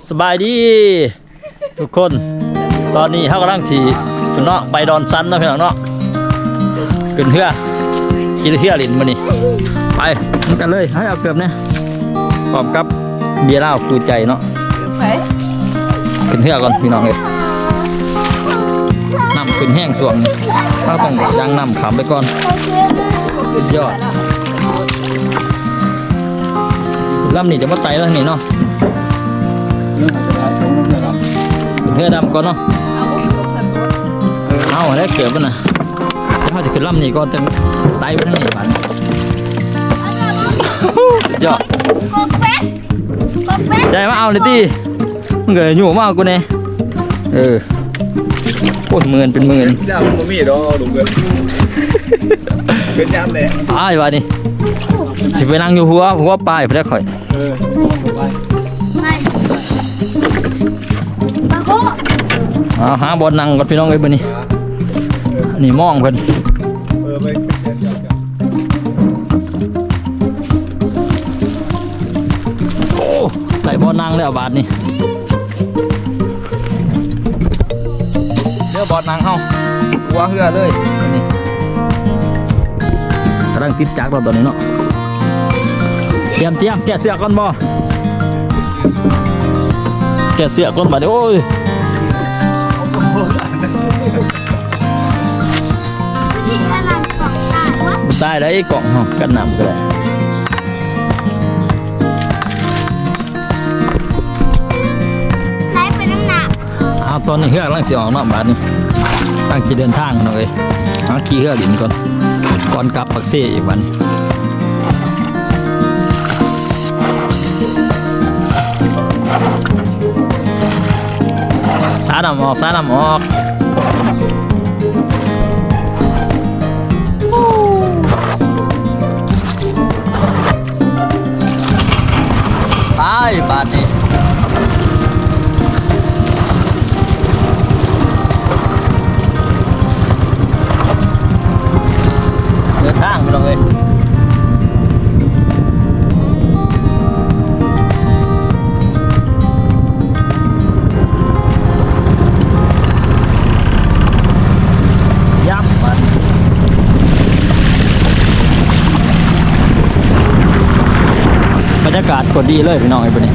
ສະບາຍດີທຸກຄົນ ຕອນນີ້ເຮົາກຳລັງຊິເນາະ ໄປດອນຊັນເນາະ ພີ່ນ້ອງເນາະ ຂຶ້ນເຮືອ ຂີ່ເຮືອຫຼິ້ນມື້ນີ້ ໄປນຳກັນເລີຍ ໃຫ້ເອົາເກີບແດ່ ພ້ອມກັບເບຍລາວຄູ່ໃຈເນາະ ຂຶ້ນເຮືອກ່ອນພີ່ນ້ອງເອີຍ ນ້ຳຂຶ້ນແຮງຊ່ວງນີ້ ເຮົາຕ້ອງຍ່າງນ້ຳຂ້າມໄປກ່ອນ ສຸດຍອດ ລຳນີ້ຈະມາໄຕ່ແລ້ວນີ້ເນາະ ເຮືອດຳກ່ອນເນາະ ເອົາແລ້ວເກີບມັນນະ ດຽວເຮົາຈະຂຶ້ນລຳນີ້ກ່ອນ ຈັ່ງໄຕ່ໄປທາງນີ້ບາດນີ້ ຍອດ ໃຈມາເອົາແດ່ຕິ ມຶງກະຍູ້ມາເອົາກູແດ່ ເອີ ໂອ້ຍ ໝື່ນເປັນໝື່ນ ຍາມບໍ່ມີດອກ ລຸງເອີຍ ເປັນຍາມແຫຼະ ອ້າຍ ບາດນີ້ ຊິໄປນັ່ງຢູ່ຫົວ ຫົວປາຍພຸ້ນແຫຼະຂ້ອຍ ເອີ ໄປ ເອົາຫາບ່ອນນັ່ງກ່ອນພີ່ນ້ອງເອີຍ ບາດນີ້ ອັນນີ້ມອງເພິ່ນ ເອີ ໄປ ໂອ້ ໄດ້ບ່ອນນັ່ງແລ້ວບາດນີ້ ເຫຼືອບ່ອນນັ່ງເຮົາ ຫົວເຮືອເລີຍ ນີ້ ກຳລັງຕິດຈັກແລ້ວຕອນນີ້ເນາະ ຕຽມ ຕຽມ ແກ້ເສື້ອກ່ອນບໍ່ ແກ້ເສື້ອກ່ອນບາດນີ້ ໂອ້ຍ ຕາຍແລ້ວ ໄອ້ກ້ອງເຮົາ ກັນນ້ຳກະໄດ້ ໄຫຼໄປນຳນ້ຳ ອ້າວ ຕອນນີ້ເຮືອກຳລັງຊິອອກເນາະ ບາດນີ້ ກຳລັງຊິເດີນທາງພີ່ນ້ອງເອີຍ ເຮົາຂີ່ເຮືອຫຼິ້ນກ່ອນ ກ່ອນກັບປາກເຊອີກ ບາດນີ້ ສານ້ຳອອກ ສານ້ຳອອກ ໄປບາດນີ້ ເດີນທາງພີ່ນ້ອງເອີຍ ຍັບ ບັນຍາກາດໂຄດດີເລີຍພີ່ນ້ອງເອີຍ ບາດນີ້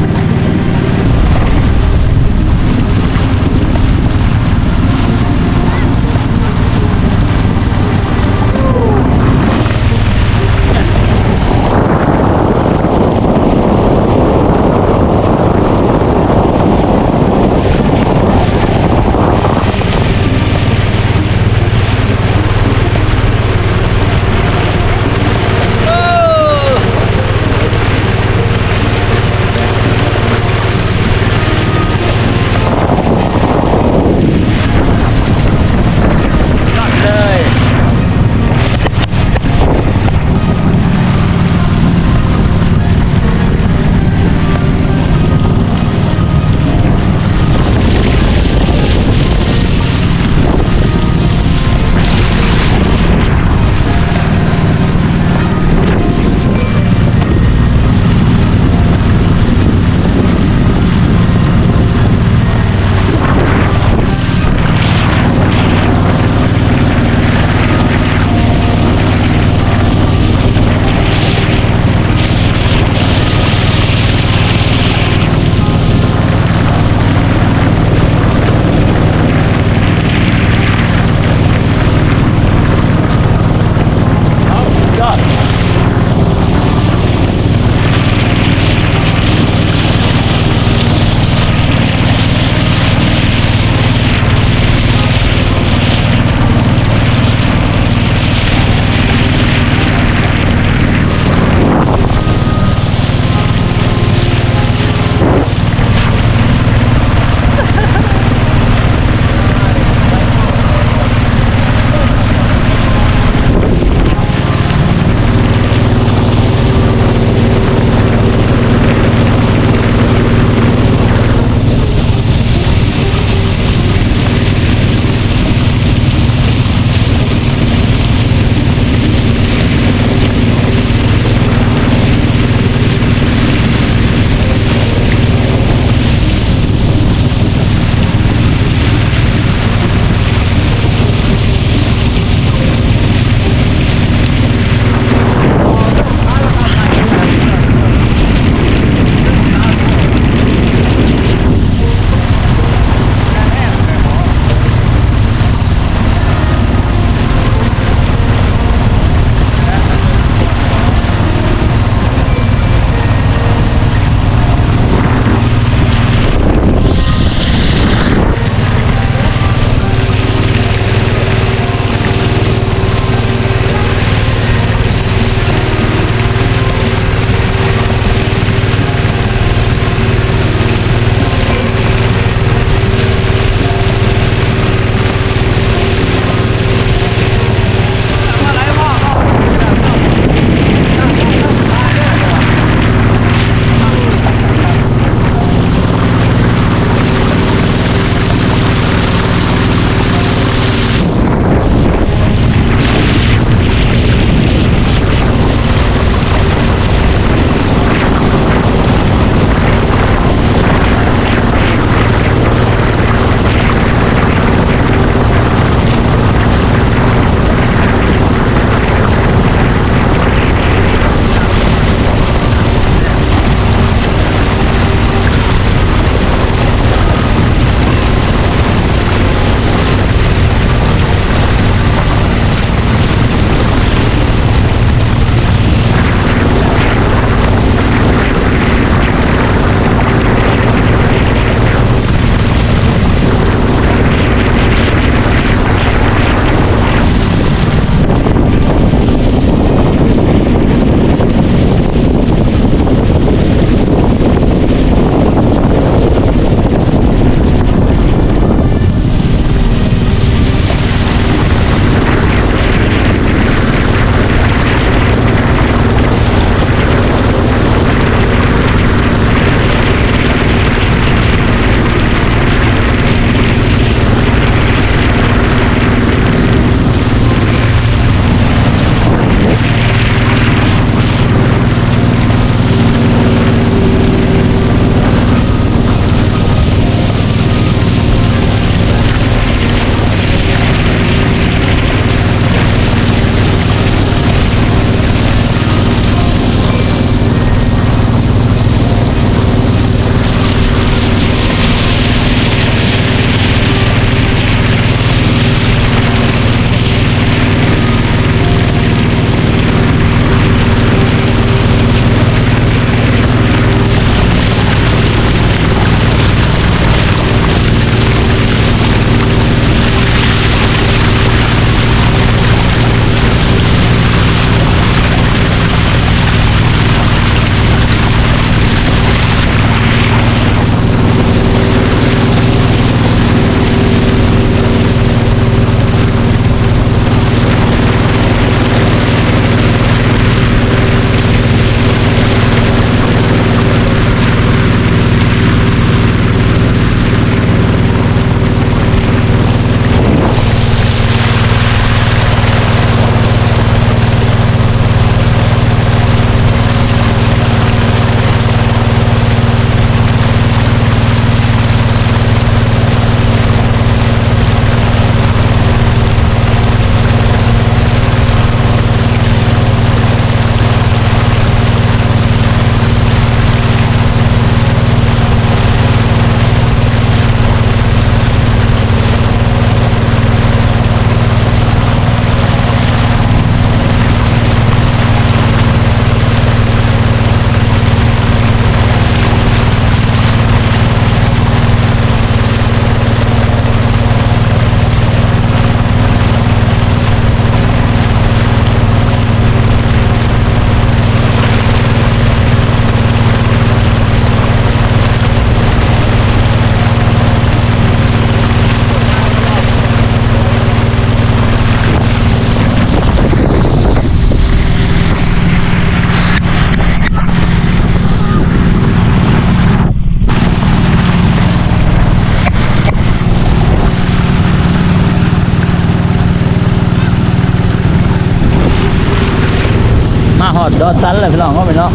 ດອນສັນແລ້ວພີ່ນ້ອງເນາະ ແມ່ນເນາະ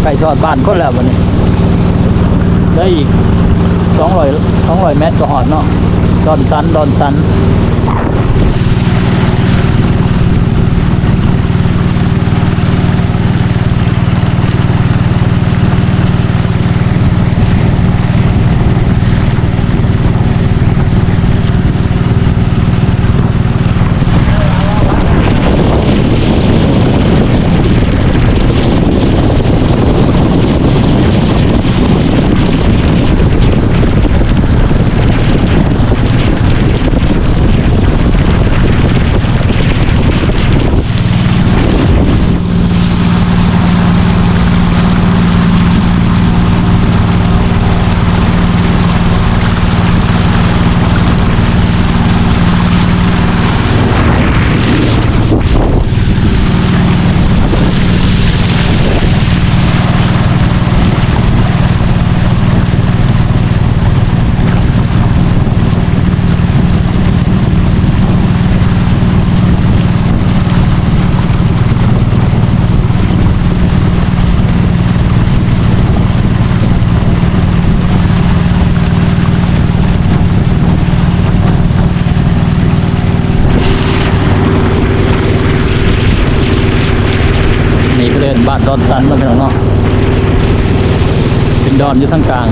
ໃກ້ຊິຮອດບ້ານຄົນແລ້ວບັດນີ້ ເຫຼືອອີກສອງຮ້ອຍ ສອງຮ້ອຍແມັດກໍຮອດເນາະ ດອນສັນ ດອນສັນ. ນີ້ຄືເດີ່ນບ້ານດອນສັນເນາະ ພີ່ນ້ອງເນາະ ເປັນດອນຢູ່ທາງກາງ.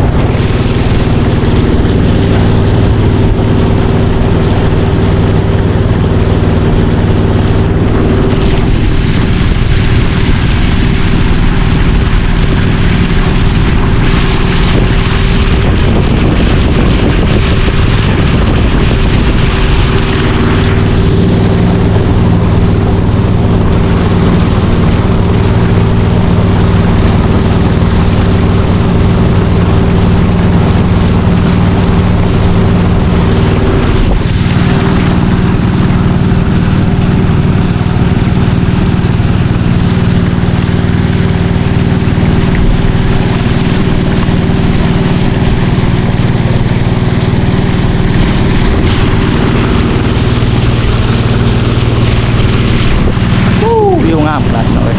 ໂອ້ ວິວງາມຂະໜາດເລີຍ.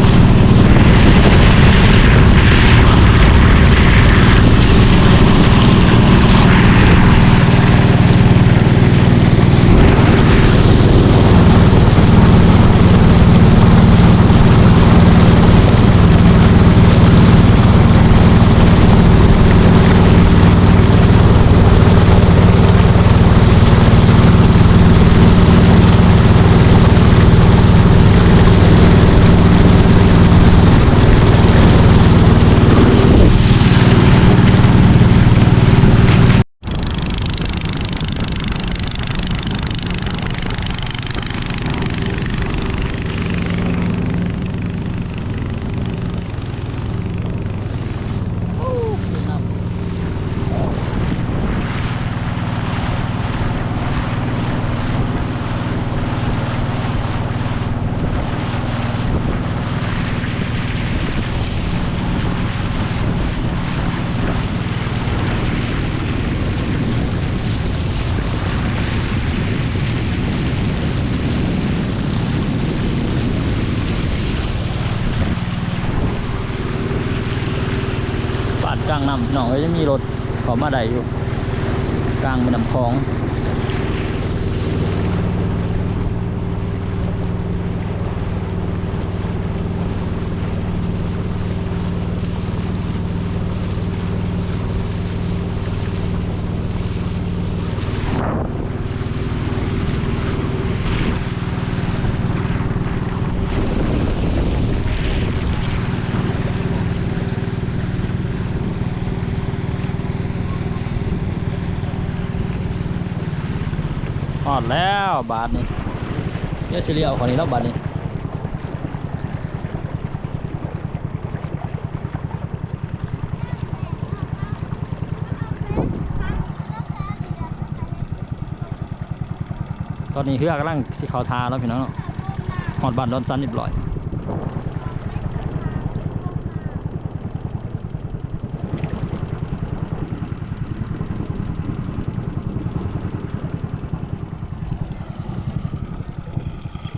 ບ້ານກາງນ້ຳ ພີ່ນ້ອງເອີຍ ຍັງມີລົດເຂົ້າມາໄດ້ຢູ່ ກາງແມ່ນ້ຳຂອງ. ຮອດແລ້ວບາດນີ້ ດຽວຊິລ້ຽວເຂົ້ານີ້ແລ້ວບາດນີ້. ຕອນນີ້ເຮືອກຳລັງຊິເຂົ້າທ່າແລ້ວພີ່ນ້ອງເນາະ ຮອດບ້ານດອນສັນຮຽບຮ້ອຍ.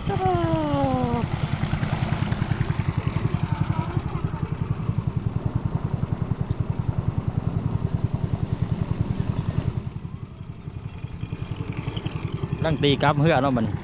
ໂອ້ ຕັ້ງຕີກັບເຮືອເນາະບັດນີ້.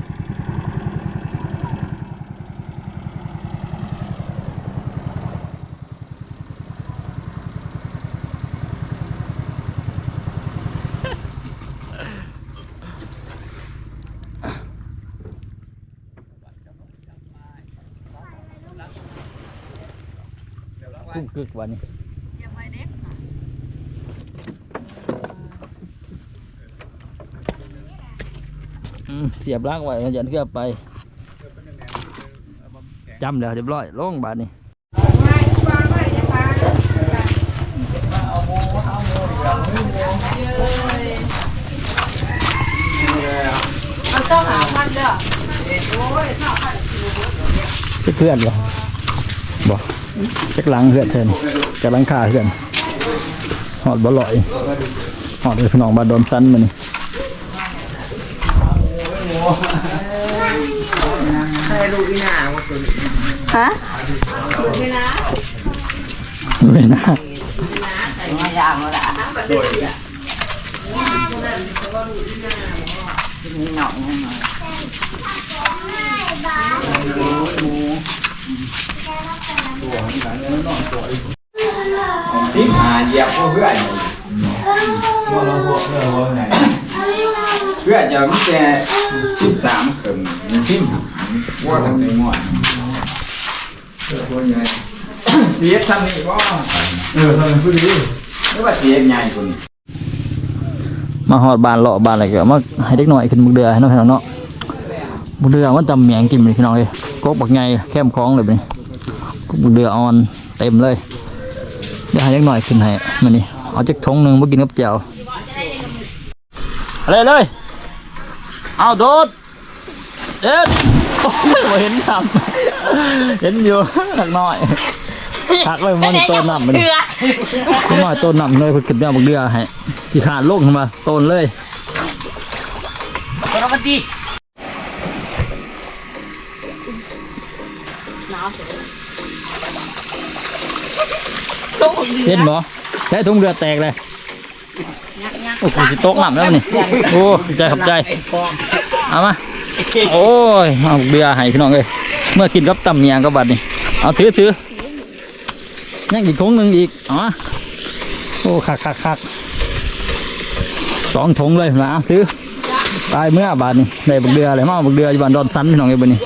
ກຸກກຶກ ບາດນີ້ ສຽບໄວ້ເດັກ ອືມ ສຽບຫຼັກໄວ້ ຢ້ານເຮືອໄປ. ຈ້ຳແລ້ວ ຮຽບຮ້ອຍ ລົງບາດນີ້. ເອົາເຈົ້າຫາພັນເດີ້ ເພື່ອນບໍ່? ບໍ່ ຈັກຫຼັງເຮືອນເພິ່ນ ຈັກຫຼັງຄາເຮືອນ. ຮອດບໍ່ ຮ້ອຍ ຮອດເດີພີ່ນ້ອງ ບ້ານດອນຊັນມື້ນີ້. ໃຫ້ລູກອີ່ໜ້າບໍ່ຕົວນີ້ ຮະ? ລູກອີ່ໜ້າ ລູກອີ່ໜ້າ ມາຢາມບໍ່ລະ? ໂດຍ ກິນນີ້ນ້ອງຍັງໜ້ອຍ ສິບຫ້າ ຢຽບບໍ່ເຮືອນ ເຮືອນເຈົ້າມີແຕ່ສິບສາມເຄິ່ງ ສິບຫ້າ ຫົວຕັ້ງແຕ່ງອນ ເອີ ຫົວໃຫຍ່ ຊິເຮັດຊ່ຳນີ້ບໍ່? ເອີ ຊ່ຳນີ້ຄືດີ ຫຼືວ່າຊິເຮັດໃຫຍ່ກວ່ານີ້? ມາຮອດບ້ານ ເລາະບ້ານແລ້ວກໍມາໃຫ້ເດັກນ້ອຍຂຶ້ນບັກເດືອເນາະ ພີ່ນ້ອງເນາະ. ບັກເດືອມາຕຳໝ້ຽງກິນ ພີ່ນ້ອງເອີຍ ກົກບັກໃຫຍ່ແຄມຂອງເລີຍບັດນີ້ ກົກບັກເດືອອ່ອນເຕັມເລີຍ. ດຽວໃຫ້ເດັກນ້ອຍຂຶ້ນໃຫ້ມື້ນີ້ ເອົາຈັກຖົງໜຶ່ງ ບໍ່ກິນກັບແຈ່ວ. ເລີຍ ເລີຍ ເອົາໂດດ ເດັດ ໂອ້ຍ ບໍ່ເຫັນຊ້ຳ ເຫັນຢູ່ ໜັກໜ້ອຍ ຄັກເລີຍ ມັນໂຕນຳມັນ ເຫຼືອ ໜັກໜ້ອຍໂຕນຳເລີຍ ເພິ່ນຂຶ້ນໄປເອົາບັກເດືອໃຫ້ ຂີ້ຄ້ານລົງ ເຫັນບໍ່ ໂຕນເລີຍ ໂຕນຳມັນຕິ ເຫັນບໍ່ ໃຊ້ຖົງເຫຼືອແຕກເລີຍ. ໂອ້ ກູຊິຕົກນ້ຳແລ້ວນີ້ ໂອ້ ຂອບໃຈ ຂອບໃຈ ເອົາມາ ໂອ້ຍ ເອົາເບຍໃຫ້ພີ່ນ້ອງເອີຍ ເມືອກິນກັບຕຳໝ້ຽງກັບບັດນີ້ ເອົາຖື ຖື ຍັງອີກຖົງໜຶ່ງອີກ ເອົາມາ ໂອ້ ຄັກໆໆ ສອງຖົງເລີຍ ມາ ເອົາຖື ໄປເມືອບາດນີ້ ໄດ້ບັກເດືອແລ້ວ ມາເອົາບັກເດືອຢູ່ບ້ານດອນສັນ ພີ່ນ້ອງເອີຍ ບັດນີ້